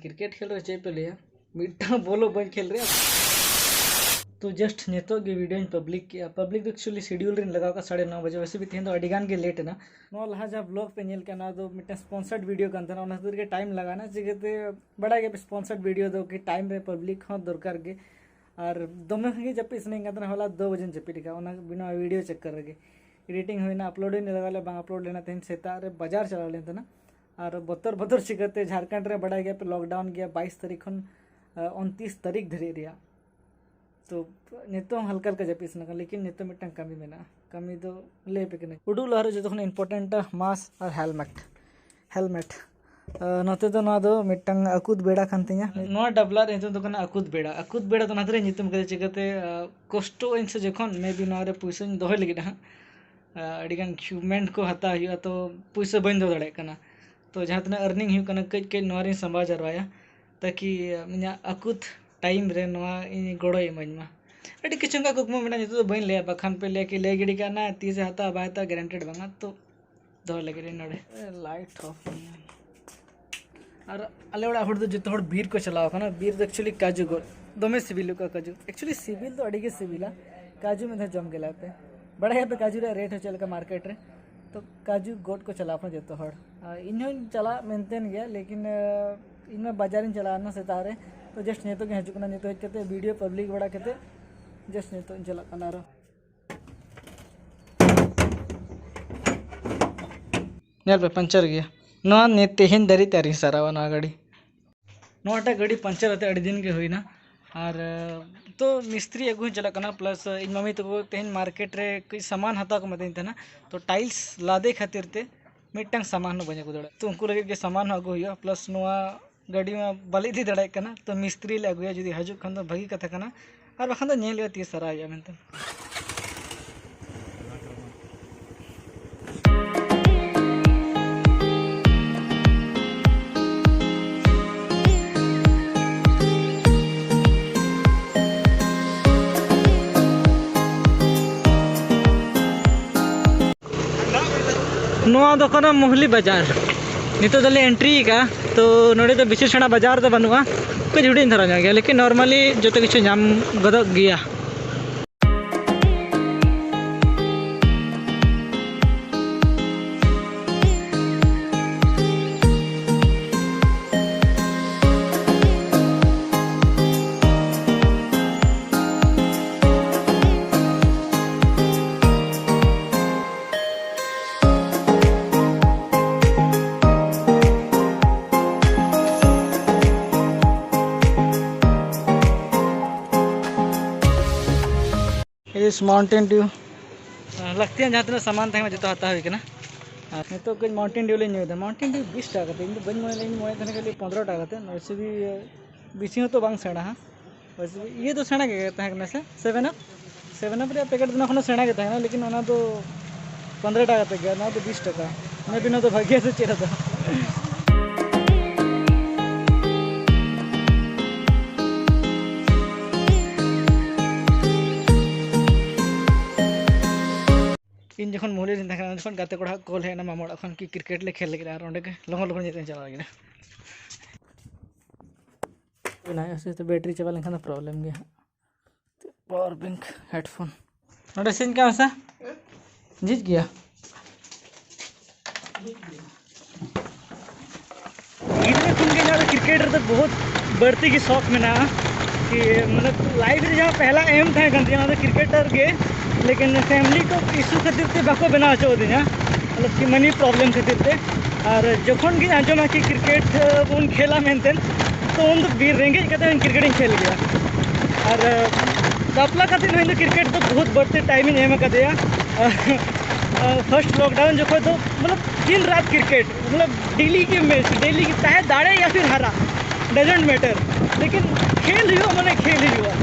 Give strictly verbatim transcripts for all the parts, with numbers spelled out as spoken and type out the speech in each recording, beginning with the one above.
Cricket ᱠᱷᱮᱞ ᱨᱮ ᱪᱮᱫ ᱯᱮ ᱞᱟᱹᱭᱟ, ᱢᱤᱫᱴᱟᱝ ᱵᱚᱞ ᱦᱚᱸ ᱵᱟᱹᱧ ᱠᱷᱮᱞ ᱨᱮᱭᱟ᱾ ᱛᱚ ᱡᱟᱥᱴ ᱱᱤᱛᱚᱜ ᱜᱮ ᱵᱷᱤᱰᱤᱭᱳᱧ ᱯᱟᱵᱽᱞᱤᱠ ᱠᱮᱜᱼᱟ᱾ ᱯᱟᱵᱽᱞᱤᱠ ᱫᱚ ᱮᱠᱪᱩᱭᱮᱞᱤ ᱥᱤᱰᱤᱭᱩᱞ ᱨᱤᱧ ᱞᱟᱜᱟᱣ ᱠᱟᱜᱼᱟ ᱥᱟᱲᱮ ᱱᱚ ᱵᱟᱡᱮ, ᱣᱮᱥᱮ ᱵᱷᱤ ᱛᱮᱦᱮᱧ ᱫᱚ ᱟᱹᱰᱤ ᱜᱟᱱ ᱜᱮ ᱞᱮᱴ ᱮᱱᱟ᱾ ᱱᱚᱣᱟ ᱞᱟᱦᱟ ᱡᱟᱦᱟᱸ ᱵᱞᱚᱜ ᱯᱮ ᱧᱮᱞ ᱠᱮᱜᱼᱟ, ᱱᱚᱣᱟ ᱫᱚ ᱢᱤᱫᱴᱟᱝ ᱥᱯᱚᱱᱥᱟᱨᱰ ᱵᱷᱤᱰᱤᱭᱳ ᱠᱟᱱ ᱛᱟᱦᱮᱱᱟ, ᱚᱱᱟ ᱠᱷᱟᱹᱛᱤᱨ ᱜᱮ ᱴᱟᱭᱤᱢ ᱞᱟᱜᱟᱣ ᱮᱱᱟ᱾ ᱪᱤᱠᱟᱹᱛᱮ ᱵᱟᱲᱟᱭ ᱜᱮᱭᱟ ᱯᱮ, ᱥᱯᱚᱱᱥᱟᱨᱰ ᱵᱷᱤᱰᱤᱭᱳ ᱫᱚ ᱠᱤ ᱴᱟᱭᱤᱢ ᱨᱮ ᱯᱟᱵᱽᱞᱤᱠ ᱦᱚᱸ ᱫᱚᱨᱠᱟᱨ ᱜᱮ, ᱟᱨ ᱫᱚᱢᱮ ᱜᱮ ᱡᱟᱹᱯᱤᱫ ᱥᱟᱱᱟᱧ ᱠᱟᱱ ᱛᱟᱦᱮᱱᱟ᱾ ᱦᱚᱞᱟ ᱫᱩ ᱵᱟᱡᱮᱧ ᱡᱟᱹᱯᱤᱫ ᱟᱠᱟᱫᱼᱟ ᱚᱱᱟ ᱵᱤᱱᱟᱹ ᱵᱷᱤᱰᱤᱭᱳ ᱪᱟᱠᱠᱟᱨ ᱨᱮᱜᱮ᱾ ᱮᱰᱤᱴᱤᱝ ᱦᱩᱭᱱᱟ, ᱟᱯᱞᱳᱰ ᱦᱩᱭᱱᱟ, ᱞᱟᱜᱟᱣ ᱞᱮ ᱵᱟᱝ ᱟᱯᱞᱳᱰ ᱞᱮᱱᱟ᱾ ᱛᱮᱦᱮᱧ ᱥᱮᱛᱟᱜ ᱨᱮ ᱵᱟᱡᱟᱨ ᱪᱟᱞᱟᱣ ᱞᱮᱱ ᱛᱟᱦᱮᱱᱟ, ᱟᱨ ᱵᱚᱛᱚᱨ ᱵᱚᱛᱚᱨ ᱪᱤᱠᱟᱹᱛᱮ ᱡᱷᱟᱲᱠᱷᱚᱸᱰ ᱨᱮ ᱵᱟᱲᱟᱭ ᱜᱮᱭᱟ ᱯᱮ ᱞᱚᱠᱰᱟᱣᱩᱱ ᱜᱮᱭᱟ ᱵᱟᱭᱤᱥ ᱛᱟᱹᱨᱤᱠᱷ ᱠᱷᱚᱱ ᱩᱱᱛᱤᱥ ᱛᱟᱹᱨᱤᱠᱷ ᱫᱷᱟᱹᱨᱤᱡ ᱨᱮᱭᱟᱜ᱾ ᱛᱚ ᱱᱤᱛᱚᱜ ᱦᱚᱸ ᱦᱟᱞᱠᱟ ᱦᱟᱞᱠᱟ ᱡᱟᱹᱯᱤᱫ ᱥᱟᱱᱟ ᱠᱟᱱᱟ, ᱞᱮᱠᱤᱱ ᱱᱤᱛᱚᱜ ᱢᱤᱫᱴᱟᱝ ᱠᱟᱹᱢᱤ ᱢᱮᱱᱟᱜᱼᱟ, ᱠᱟᱹᱢᱤ ᱫᱚ ᱞᱟᱹᱭ ᱟᱯᱮ ᱠᱟᱹᱱᱟᱹᱧ᱾ ᱩᱰᱩᱠ ᱞᱟᱦᱟ ᱨᱮ ᱡᱚᱛᱚ ᱠᱷᱚᱱ ᱤᱢᱯᱚᱨᱴᱮᱱᱴ ᱢᱟᱥᱠ ᱟᱨ ᱦᱮᱞᱢᱮᱴ᱾ ᱦᱮᱞᱢᱮᱴ ᱱᱚᱛᱮ ᱫᱚ ᱱᱚᱣᱟ ᱫᱚ ᱢᱤᱫᱴᱟᱝ ᱟᱠᱩᱛ ᱵᱮᱲᱟ ᱠᱟᱱ ᱛᱤᱧᱟ᱾ ᱱᱚᱣᱟ ᱰᱟᱵᱞᱟ ᱨᱮ ᱧᱩᱛᱩᱢ ᱫᱚ ᱠᱟᱱᱟ ᱟᱠᱩᱛ ᱵᱮᱲᱟ᱾ ᱟᱠᱩᱛ ᱵᱮᱲᱟ ᱫᱚ ᱚᱱᱟ ᱛᱮᱞᱮ ᱧᱩᱛᱩᱢ ᱠᱟᱫᱟ, ᱪᱤᱠᱟᱹᱛᱮ ᱠᱚᱥᱴᱚᱜ ᱟᱹᱧ ᱥᱮ ᱡᱚᱠᱷᱚᱱ ᱢᱮ ᱵᱤ ᱱᱚᱣᱟ ᱨᱮ ᱯᱩᱭᱥᱟᱹᱧ ᱫᱚᱦᱚᱭ ᱞᱟᱹᱜᱤᱫ ᱦᱟᱸᱜ, ᱟᱹᱰᱤᱜᱟᱱ ᱤᱠᱩᱭᱤᱯᱢᱮᱱᱴ ᱠᱚ ᱦᱟᱛᱟᱣ ᱦᱩᱭᱩᱜᱼᱟ, ᱛᱚ ᱯᱩᱭᱥᱟᱹ ᱵᱟᱹᱧ ᱫᱚᱦᱚ ᱫᱟᱲᱮᱭᱟᱜ ᱠᱟᱱᱟ᱾ ᱛᱚ ᱡᱟᱦᱟᱸ ᱛᱤᱱᱟᱹᱜ ᱟᱨᱱᱤᱝ ᱦᱩᱭᱩᱜ ᱠᱟᱱᱟ, ᱠᱟᱹᱡ ᱠᱟᱹᱡ ᱱᱚᱣᱟ ᱨᱤᱧ ᱥᱟᱢᱵᱟᱣ ᱡᱟᱨᱣᱟᱭᱟ, ᱛᱟᱠᱤ ᱤᱧᱟᱹᱜ ᱟᱠᱩᱛ ᱴᱟᱭᱤᱢ ᱨᱮ ᱱᱚᱣᱟ ᱤᱧ ᱜᱚᱲᱚᱭ ᱤᱢᱟᱹᱧ ᱢᱟ᱾ ᱟᱹᱰᱤ ᱠᱤᱪᱷᱩ ᱚᱱᱠᱟ ᱠᱩᱠᱢᱩ ᱢᱮᱱᱟᱜᱼᱟ, ᱱᱤᱛᱚᱜ ᱫᱚ ᱵᱟᱹᱧ ᱞᱟᱹᱭᱟ, ᱵᱟᱠᱷᱟᱱ ᱯᱮ ᱞᱟᱹᱭᱟ ᱠᱤ ᱞᱟᱹᱭ ᱜᱤᱰᱤ ᱠᱟᱜ ᱱᱟ, ᱛᱤᱥᱮ ᱦᱟᱛᱟᱣᱟ ᱵᱟᱭ ᱦᱟᱛᱟᱣᱟ ᱜᱮᱨᱮᱱᱴᱮᱰ ᱵᱟᱝᱟ᱾ ᱛᱚ ᱫᱚᱦᱚ ᱞᱟᱹᱜᱤᱫ ᱤᱧ ᱱᱚᱰᱮ ᱞᱟᱭᱤᱴ ᱚᱯᱷ᱾ ᱟᱨ ᱟᱞᱮ ᱚᱲᱟᱜ ᱦᱚᱲ ᱫᱚ ᱡᱚᱛᱚ ᱦᱚᱲ ᱵᱤᱨ ᱠᱚ ᱪᱟᱞᱟᱣ ᱠᱟᱱᱟ᱾ ᱵᱤᱨ ᱫᱚ ᱮᱠᱪᱩᱭᱮᱞᱤ ᱠᱟᱡᱩ ᱜᱚᱫ ᱫᱚᱢᱮ ᱥᱤᱵᱤᱞ ᱠᱚᱣᱟ ᱠᱟᱡᱩ᱾ ᱮᱠᱪᱩᱭᱮᱞᱤ ᱥᱤᱵᱤᱞ ᱫᱚ ᱟᱹᱰᱤ ᱜᱮ ᱥᱤᱵᱤᱞᱟ᱾ ᱠᱟᱡᱩ ᱢᱤᱫ ᱫᱷᱟᱣ ᱡᱚᱢ ᱜᱮ ᱞᱟᱭ ᱯᱮ᱾ ᱵᱟᱲᱟᱭ ᱜᱮᱭᱟ ᱯᱮ ᱠᱟᱡᱩ ᱨᱮᱭᱟᱜ ᱨᱮᱴ ᱦᱚᱸ ᱪᱮᱫ ᱞᱮᱠᱟ ᱢᱟᱨᱠᱮᱴ ᱨᱮ? ᱛᱚ ᱠᱟᱡᱩ ᱜᱚᱫ ᱠᱚ ᱪᱟᱞᱟᱣ ᱠᱟᱱᱟ ᱡᱚᱛᱚ ᱦᱚᱲ᱾ ᱟᱨ ᱤᱧ ᱦᱚᱸᱧ ᱪᱟᱞᱟᱜ ᱢᱮᱱᱛᱮᱱ ᱜᱮᱭᱟ, ᱞᱮᱠᱤᱱ ᱤᱧ ᱢᱟ ᱵᱟᱡᱟᱨᱤᱧ ᱪᱟᱞᱟᱣ ᱞᱮᱱᱟ ᱥᱮᱛᱟᱜ ᱨᱮ᱾ ᱛᱚ ᱡᱟᱥᱴ ᱱᱤᱛᱚᱜ ᱜᱮ ᱦᱤᱡᱩᱜ ᱠᱟᱱᱟ, ᱱᱤᱛᱚᱜ ᱦᱮᱡ ᱠᱟᱛᱮ ᱵᱷᱤᱰᱤᱭᱳ ᱯᱟᱵᱽᱞᱤᱠ ᱵᱟᱲᱟ ᱠᱟᱛᱮ ᱡᱟᱥᱴ ᱱᱤᱛᱚᱜ ᱤᱧ ᱪᱟᱞᱟᱜ ᱠᱟᱱᱟ ᱟᱨᱚ᱾ ᱧᱮᱞ ᱯᱮ, ᱯᱟᱱᱪᱟᱨ ᱜᱮᱭᱟ᱾ ᱱᱚᱣᱟ ᱱᱤᱛ ᱛᱮᱦᱮᱧ ᱫᱷᱟᱹᱨᱤᱡ ᱛᱮ ᱟᱹᱣᱨᱤᱧ ᱥᱟᱨᱟᱣᱟ ᱱᱚᱣᱟ ᱜᱟᱹᱰᱤ᱾ ᱱᱚᱣᱟᱴᱟᱜ ᱜᱟᱹᱰᱤ ᱯᱟᱱᱪᱟᱨ ᱟᱛᱮ ᱟᱹᱰᱤ ᱫᱤᱱ ᱜᱮ ᱦᱩᱭᱱᱟ᱾ ᱟᱨ ᱛᱚ ᱢᱤᱥᱛᱨᱤ ᱟᱹᱜᱩ ᱦᱚᱸᱧ ᱪᱟᱞᱟᱜ ᱠᱟᱱᱟ, ᱯᱞᱟᱥ ᱤᱧ ᱢᱟᱢᱤ ᱛᱟᱠᱚ ᱛᱮᱦᱮᱧ ᱢᱟᱨᱠᱮᱴ ᱨᱮ ᱠᱟᱹᱡ ᱥᱟᱢᱟᱱ ᱦᱟᱛᱟᱣ ᱠᱚ ᱢᱮᱛᱟᱹᱧ ᱛᱟᱦᱮᱱᱟ᱾ ᱛᱚ ᱴᱟᱭᱤᱞᱥ ᱞᱟᱫᱮ ᱠᱷᱟᱹᱛᱤᱨ ᱛᱮ ᱢᱤᱫᱴᱟᱝ ᱥᱟᱢᱟᱱ ᱦᱚᱸ ᱵᱟᱹᱧ ᱟᱹᱜᱩ ᱫᱟᱲᱮᱭᱟᱜᱼᱟ᱾ ᱛᱚ ᱩᱱᱠᱩ ᱞᱟᱹᱜᱤᱫ ᱜᱮ ᱥᱟᱢᱟᱱ ᱦᱚᱸ ᱟᱹᱜᱩ ᱦᱩᱭᱩᱜᱼᱟ, ᱯᱞᱟᱥ ᱱᱚᱣᱟ ᱜᱟᱹᱰᱤ ᱢᱟ ᱵᱟᱞᱮ ᱤᱫᱤ ᱫᱟᱲᱮᱭᱟᱜ ᱠᱟᱱᱟ᱾ ᱛᱚ ᱢᱤᱥᱛᱨᱤ ᱞᱮ ᱟᱹᱜᱩᱭᱟ, ᱡᱩᱫᱤ ᱦᱤᱡᱩᱜ ᱠᱷᱟᱱ ᱫᱚ ᱵᱷᱟᱹᱜᱤ ᱠᱟᱛᱷᱟ ᱠᱟᱱᱟ, ᱟᱨ ᱵᱟᱠᱷᱟᱱ ᱫᱚ ᱧᱮᱞ ᱦᱩᱭᱩᱜᱼᱟ ᱛᱤᱥ ᱥᱟᱨᱟᱣ ᱦᱩᱭᱩᱜᱼᱟ ᱢᱮᱱᱛᱮ᱾ ᱱᱚᱣᱟ ᱫᱚ ᱠᱟᱱᱟ ᱢᱩᱦᱞᱤ ᱵᱟᱡᱟᱨ᱾ ᱱᱤᱛᱚᱜ ᱫᱚᱞᱮ ᱮᱱᱴᱨᱤ ᱟᱠᱟᱫᱼᱟ᱾ ᱛᱚ ᱱᱚᱰᱮ ᱫᱚ ᱵᱤᱥᱮᱥ ᱥᱮᱬᱟ ᱵᱟᱡᱟᱨ ᱫᱚ ᱵᱟᱹᱱᱩᱜᱼᱟ, ᱠᱟᱹᱡ ᱦᱩᱰᱤᱧ ᱫᱷᱟᱨᱟ ᱧᱚᱜ ᱜᱮᱭᱟ, ᱞᱮᱠᱤᱱ normally ᱡᱚᱛᱚ ᱠᱤᱪᱷᱩ ᱧᱟᱢ ᱜᱚᱫᱚᱜ ᱜᱮᱭᱟ᱾ It is Mountain Dew. ᱞᱟᱹᱠᱛᱤᱭᱟᱱ ᱡᱟᱦᱟᱸ ᱛᱤᱱᱟᱹᱜ ᱥᱟᱢᱟᱱ ᱛᱟᱦᱮᱸ ᱠᱟᱱᱟ, ᱡᱚᱛᱚ ᱦᱟᱛᱟᱣ ᱦᱩᱭ ᱠᱟᱱᱟ᱾ ᱟᱨ ᱱᱤᱛᱚᱜ ᱠᱟᱹᱡ Mountain Dew ᱞᱤᱧ ᱧᱩᱭᱮᱫᱟ᱾ Mountain Dew ᱵᱤᱥ ᱴᱟᱠᱟ ᱠᱟᱛᱮ, ᱤᱧ ᱫᱚ ᱵᱟᱹᱧ ᱢᱚᱱᱮ ᱞᱮᱫᱟ, ᱤᱧ ᱢᱚᱱᱮᱭᱮᱫ ᱛᱟᱦᱮᱱᱟ ᱠᱷᱟᱹᱞᱤ ᱯᱚᱱᱨᱚ ᱴᱟᱠᱟ ᱠᱟᱛᱮ᱾ ᱱᱚᱣᱟ ᱥᱤᱵᱤ ᱵᱮᱥᱤ ᱦᱚᱸᱛᱚ ᱵᱟᱝ ᱥᱮᱬᱟ ᱦᱟᱸᱜ᱾ ᱵᱮᱥᱤ ᱤᱭᱟᱹ ᱫᱚ ᱥᱮᱬᱟ ᱜᱮ ᱛᱟᱦᱮᱸ ᱠᱟᱱᱟ ᱥᱮ, Seven Up? Seven Up ᱨᱮᱭᱟᱜ packet ᱫᱚ ᱚᱱᱟ ᱠᱷᱚᱱ ᱦᱚᱸ ᱥᱮᱬᱟ ᱜᱮ ᱛᱟᱦᱮᱸ ᱠᱟᱱᱟ, ᱞᱮᱠᱤᱱ ᱚᱱᱟ ᱫᱚ ᱯᱚᱱᱨᱚ ᱴᱟᱠᱟ ᱠᱟᱛᱮ ᱜᱮ, ᱱᱚᱣᱟ ᱫᱚ ᱵᱤᱥ ᱴᱟᱠᱟ᱾ ᱢᱮ ᱵᱤᱱ, ᱱᱚᱣᱟ ᱫᱚ ᱵᱷᱟᱹᱜᱤᱭᱟ ᱥᱮ ᱪᱮᱫ ᱟᱫᱚ? ᱤᱧ ᱡᱚᱠᱷᱚᱱ ᱢᱩᱞᱤ ᱨᱤᱧ ᱛᱟᱦᱮᱸ ᱠᱟᱱᱟ, ᱩᱱ ᱡᱚᱠᱷᱚᱱ ᱜᱟᱛᱮ ᱠᱚᱲᱟ ᱟᱜ call ᱦᱮᱡ ᱮᱱᱟ ᱢᱟᱢᱚ ᱚᱲᱟᱜ ᱠᱷᱚᱱ ᱠᱤ cricket ᱞᱮ ᱠᱷᱮᱞ ᱞᱟᱹᱜᱤᱫ, ᱟᱨ ᱚᱸᱰᱮ ᱜᱮ ᱞᱚᱜᱚᱱ ᱞᱚᱜᱚᱱ ᱧᱮᱞ ᱛᱮᱧ ᱪᱟᱞᱟᱣ ᱞᱮᱱᱟ᱾ ᱦᱩᱭᱱᱟ, ᱟᱥᱛᱮ ᱟᱥᱛᱮ battery ᱪᱟᱵᱟ ᱞᱮᱱᱠᱷᱟᱱ ᱫᱚ problem ᱜᱮᱭᱟ ᱦᱟᱸᱜ᱾ Power bank, headphone᱾ ᱱᱚᱰᱮ ᱥᱮᱧ ᱠᱟᱜ ᱢᱮᱥᱮ᱾ ᱡᱷᱤᱡ ᱜᱮᱭᱟ᱾ ᱜᱤᱫᱽᱨᱟᱹ ᱠᱷᱚᱱ ᱜᱮ ᱤᱧᱟᱹᱜ ᱫᱚ cricket ᱨᱮᱫᱚ ᱵᱚᱦᱩᱛ ᱵᱟᱹᱲᱛᱤ ᱜᱮ ᱥᱚᱠ ᱢᱮᱱᱟᱜᱼᱟ᱾ ᱠᱤ ᱢᱟᱱᱮ life ᱨᱮ ᱡᱟᱦᱟᱸ ᱯᱮᱦᱞᱟ aim ᱛᱟᱦᱮᱸ ᱠᱟᱱ ᱛᱤᱧᱟᱹ, ᱚᱱᱟ ᱫᱚ cricketer ᱜᱮ᱾ ᱞᱮᱠᱤᱱ family ᱠᱚ issue ᱠᱷᱟᱹᱛᱤᱨ ᱛᱮ ᱵᱟᱠᱚ ᱵᱮᱱᱟᱣ ᱦᱚᱪᱚ ᱟᱹᱫᱤᱧᱟ, ᱢᱚᱛᱞᱚᱵ ᱠᱤ money problem ᱠᱷᱟᱹᱛᱤᱨ ᱛᱮ᱾ ᱟᱨ ᱡᱚᱠᱷᱚᱱ ᱜᱤᱧ ᱟᱸᱡᱚᱢᱟ ᱠᱤ cricket, ᱟᱸ, ᱵᱚᱱ ᱠᱷᱮᱞᱟ ᱢᱮᱱᱛᱮ, ᱛᱚ ᱩᱱ ᱫᱚ ᱵᱤᱨ ᱨᱮᱸᱜᱮᱡ ᱠᱟᱛᱮ ᱦᱚᱸ cricket ᱤᱧ ᱠᱷᱮᱞ ᱜᱮᱭᱟ᱾ ᱟᱨ, ᱟᱸ, ᱵᱟᱯᱞᱟ ᱠᱟᱛᱮ ᱦᱚᱸ ᱤᱧ ᱫᱚ cricket ᱫᱚ ᱵᱚᱦᱩᱛ ᱵᱟᱹᱲᱛᱤ time ᱤᱧ ᱮᱢ ᱟᱠᱟᱫᱮᱭᱟ᱾ ᱟᱸ, first lockdown ᱡᱚᱠᱷᱚᱡ ᱫᱚ ᱢᱚᱛᱞᱚᱵ ᱫᱤᱱ ᱨᱟᱛ cricket, ᱢᱚᱛᱞᱚᱵ daily ᱜᱮ match, daily ᱜᱮ, ᱪᱟᱦᱮ ᱫᱟᱲᱮ ᱭᱟ ᱯᱷᱤᱨ ᱦᱟᱨᱟ, doesn't matter, ᱞᱮᱠᱤᱱ ᱠᱷᱮᱞ ᱦᱩᱭᱩᱜᱼᱟ, ᱢᱟᱱᱮ ᱠᱷᱮᱞ ᱦᱩᱭᱩᱜᱼᱟ᱾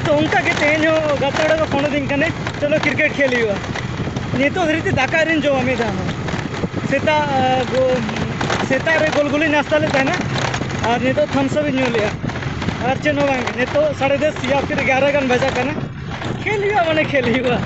ᱛᱚ ᱚᱱᱠᱟ ᱜᱮ ᱛᱮᱦᱮᱧ ᱦᱚᱸ ᱜᱟᱛᱮ ᱠᱚᱲᱟ ᱠᱚ ᱯᱷᱳᱱ ᱟᱹᱫᱤᱧ ᱠᱟᱱᱮ, ᱪᱚᱞᱚ cricket ᱠᱷᱮᱞ ᱦᱩᱭᱩᱜᱼᱟ᱾ ᱱᱤᱛᱚᱜ ᱫᱷᱟᱹᱨᱤᱡ ᱛᱮ ᱫᱟᱠᱟ ᱟᱹᱣᱨᱤᱧ ᱡᱚᱢᱟ ᱢᱤᱫ ᱫᱷᱟᱣ ᱦᱚᱸ᱾ ᱥᱮᱛᱟᱜ, ᱟᱸ, ᱜᱚ-, ᱥᱮᱛᱟᱜ ᱨᱮ ᱜᱳᱞ ᱜᱳᱞᱤᱧ ᱱᱟᱥᱛᱟ ᱞᱮᱫ ᱛᱟᱦᱮᱱᱟ, ᱟᱨ ᱱᱤᱛᱚᱜ Thums Up ᱤᱧ ᱧᱩ ᱞᱮᱜᱼᱟ, ᱟᱨ ᱪᱮᱫ ᱦᱚᱸ ᱵᱟᱝ᱾ ᱱᱤᱛᱚᱜ ᱥᱟᱲᱮ ᱫᱚᱥ ᱭᱟ ᱯᱷᱤᱨ ᱮᱜᱟᱨᱚ ᱜᱟᱱ ᱵᱟᱡᱟᱜ ᱠᱟᱱᱟ᱾ ᱠᱷᱮᱞ ᱦᱩᱭᱩᱜᱼᱟ, ᱢᱟᱱᱮ ᱠᱷᱮᱞ ᱦᱩᱭᱩᱜᱼᱟ᱾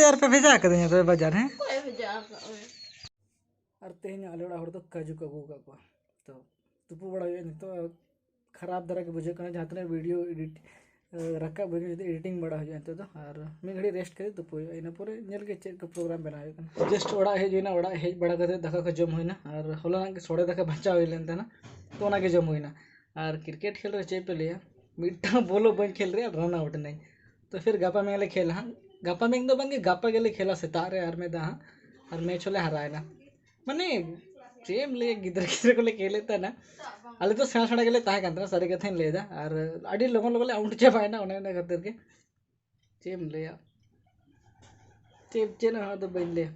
ᱟᱨ ᱯᱮ ᱵᱷᱮᱡᱟ ᱠᱟᱹᱫᱤᱧᱟ ᱛᱚᱵᱮ ᱵᱟᱡᱟᱨ, ᱦᱮᱸ? ᱚᱠᱚᱭ ᱵᱷᱮᱡᱟ ᱟᱠᱟᱫ ᱢᱮ? ᱟᱨ ᱛᱮᱦᱮᱧ ᱟᱞᱮ ᱚᱲᱟᱜ ᱦᱚᱲ ᱫᱚ ᱠᱟᱡᱩ ᱠᱚ ᱟᱹᱜᱩ ᱟᱠᱟᱫ ᱠᱚᱣᱟ᱾ ᱛᱚ ᱛᱩᱯᱩ ᱵᱟᱲᱟ ᱦᱩᱭᱩᱜᱼᱟ ᱱᱤᱛᱚᱜ᱾ ᱠᱷᱟᱨᱟᱯ ᱫᱷᱟᱨᱟ ᱜᱮ ᱵᱩᱡᱷᱟᱹᱜ ᱠᱟᱱᱟ ᱡᱟᱦᱟᱸ ᱛᱤᱱᱟᱹᱜ ᱵᱷᱤᱰᱤᱭᱳ ᱮᱰᱤᱴ ᱨᱟᱠᱟᱵ ᱵᱷᱤᱰᱤᱭᱳ ᱡᱩᱫᱤ ᱮᱰᱤᱴᱤᱝ ᱵᱟᱲᱟ ᱦᱩᱭᱩᱜᱼᱟ ᱱᱤᱛᱚᱜ ᱫᱚ᱾ ᱟᱨ ᱢᱤᱫ ᱜᱷᱟᱹᱲᱤᱡ ᱨᱮᱥᱴ ᱠᱟᱛᱮ ᱛᱩᱯᱩ ᱦᱩᱭᱩᱜᱼᱟ, ᱤᱱᱟᱹ ᱯᱚᱨᱮ ᱧᱮᱞ ᱜᱮ ᱪᱮᱫ ᱠᱚ ᱯᱨᱳᱜᱨᱟᱢ ᱵᱮᱱᱟᱣ ᱦᱩᱭᱩᱜ ᱠᱟᱱᱟ᱾ ᱡᱟᱥᱴ ᱚᱲᱟᱜ ᱦᱮᱡ ᱦᱩᱭᱱᱟ, ᱚᱲᱟᱜ ᱦᱮᱡ ᱵᱟᱲᱟ ᱠᱟᱛᱮ ᱫᱟᱠᱟ ᱠᱚ ᱡᱚᱢ ᱦᱩᱭᱱᱟ᱾ ᱟᱨ ᱦᱚᱞᱟᱱᱟᱜ ᱜᱮ ᱥᱚᱲᱮ ᱫᱟᱠᱟ ᱵᱟᱧᱪᱟᱣ ᱦᱩᱭ ᱞᱮᱱ ᱛᱟᱦᱮᱱᱟ, ᱛᱚ ᱚᱱᱟᱜᱮ ᱡᱚᱢ ᱦᱩᱭᱱᱟ᱾ ᱟᱨ ᱠᱨᱤᱠᱮᱴ ᱠᱷᱮᱞ ᱨᱮ ᱪᱮᱫ ᱯᱮ ᱞᱟᱹᱭᱟ, ᱢᱤᱫᱴᱟᱝ ᱵᱚᱞ ᱦᱚᱸ ᱵᱟᱹᱧ ᱠᱷᱮᱞ ᱨᱮᱭᱟᱜ ᱨᱟᱱ ᱟᱣᱩᱴ ᱮᱱᱟᱹᱧ᱾ ᱛᱚ ᱯᱷᱤᱨ ᱜᱟᱯᱟ ᱢᱮᱭᱟᱝ ᱞᱮ ᱠᱷᱮᱞᱟ ᱦᱟᱸᱜ᱾ ᱜᱟᱯᱟ ᱢᱮᱭᱟᱝ ᱫᱚ ᱵᱟᱝᱜᱮ, ᱜᱟᱯᱟ ᱜᱮᱞᱮ ᱠᱷᱮᱞᱟ ᱥᱮᱛᱟᱜ ᱨᱮ ᱟᱨ ᱢᱤᱫ ᱫᱷᱟᱣ ᱦᱟᱸᱜ᱾ ᱟᱨ ᱢᱮᱪ ᱦᱚᱸᱞᱮ ᱦᱟᱨᱟᱭᱮᱱᱟ᱾ ᱢᱟᱱᱮ ᱪᱮᱫ ᱮᱢ ᱞᱟᱹᱭᱟ, ᱜᱤᱫᱽᱨᱟᱹ ᱜᱤᱫᱽᱨᱟᱹ ᱠᱚᱞᱮ ᱠᱷᱮᱞᱮᱫ ᱛᱟᱦᱮᱱᱟ᱾ ᱟᱞᱮ ᱫᱚ ᱥᱮᱬᱟ ᱥᱮᱬᱟ ᱜᱮᱞᱮ ᱛᱟᱦᱮᱸ ᱠᱟᱱ ᱛᱟᱦᱮᱱᱟ, ᱥᱟᱹᱨᱤ ᱠᱟᱛᱷᱟᱧ ᱞᱟᱹᱭᱫᱟ᱾ ᱟᱨ ᱟᱹᱰᱤ ᱞᱚᱜᱚᱱ ᱞᱚᱜᱚᱱ ᱞᱮ ᱟᱣᱩᱴ ᱪᱟᱵᱟᱭᱮᱱᱟ, ᱚᱱᱮ ᱚᱱᱟ ᱠᱷᱟᱹᱛᱤᱨ ᱜᱮ᱾ ᱪᱮᱫ ᱮᱢ ᱞᱟᱹᱭᱟ, ᱪᱮᱫ ᱪᱮᱫ ᱦᱚᱸ ᱟᱫᱚ ᱵᱟᱹᱧ ᱞᱟᱹᱭᱟ᱾